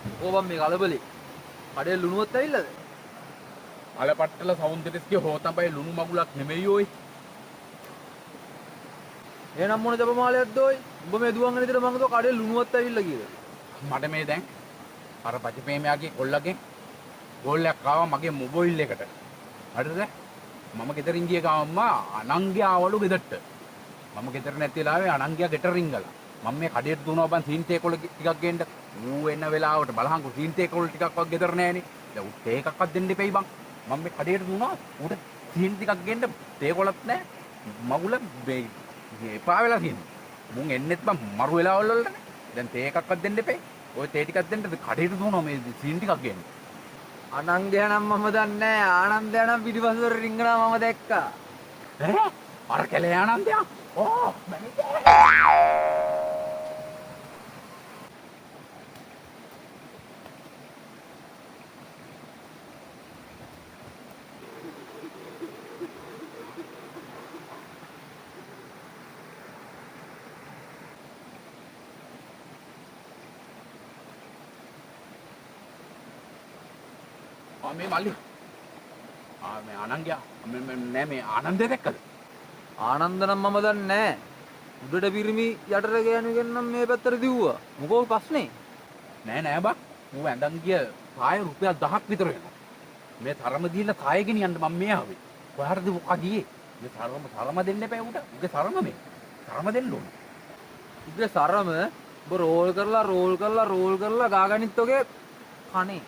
මොකෝ බං මේ කලබලේ? කඩේ ලුණුවත් ඇවිල්ලාද? අලපට්ටල සෞන්දර්යස්ගේ හෝතඹයි ලුණු මගුලක් නෙමෙයි ඔයි. එහෙනම් මොන ජපමාලයක්ද ඔයි? උඹ මේ දුවන් එන විදිහට මං හිතුවා කඩේ ලුණුවත් ඇවිල්ලා කියලා. මට මේ දැන් අර පචපේමයාගේ කොල්ලගෙන් කෝල් එකක් ආවා මගේ මොබයිල් එකට. හරිද? මම ගෙදරින් ගිය ගමන්ම අනංගයා ආවලු ගෙදරට. මම ගෙදර නැති වෙලාවේ අනංගයා ගෙට රිංගලා. මම මේ කඩේට දුවනවා බං සීන් තේ කොළ ටිකක් ගේන්න. ඌ එන වෙලාවට බලහන්කෝ සීන් තේ කොළ ටිකක්වත් ගෙදර නෑනේ. දැන් ඌ තේ එකක්වත් දෙන්න එපැයි බං. මම මේ කඩේට දුවනවා ඌට සීන් ටිකක් ගේන්න තේ කොළත් නෑ. මගුල මේ එපා වෙලා තියෙනවා. මුන් එන්නෙත් බං මරු වෙලාවල් වලටනේ. දැන් තේ එකක්වත් දෙන්න එපැයි. ඔය තේ ටිකක් දෙන්න කඩේට දුවනවා මේ සීන් ටිකක් ගේන්න. අනංගයා නම් මම දන්නේ නෑ. ආනන්දයා නම් පිටිපස්සට රිංගනවා මම දැක්කා. ඈ අර කැලේ ආනන්දයා. ඕ ආ මේ මල්ලි. ආ මේ ආනන්දයා මේ නෑ මේ ආනන්දයා දැක්කද? ආනන්ද නම් මම දන්නේ නෑ. උඩට පිරිමි යටට ගෑනු කෙනෙක් නම් මේ පැත්තට දිව්වා. මොකෝ ප්‍රශ්නේ? නෑ නෑ බං. ඌ ඇඳන් ගිය සාය රුපියල් 1000ක් විතර වෙනවා. මේ තරම දීලා සාය ගෙනියන්න මම මේ ආවේ. කොහාටද මොකා ගියේ? මේ තරම තරම දෙන්න එපා ඌට. ඌගේ තරම මේ. තරම දෙන්න ඕන. උගේ සරම ඔබ රෝල් කරලා රෝල් කරලා රෝල් කරලා ගාගනිත් ඔගේ කනේ.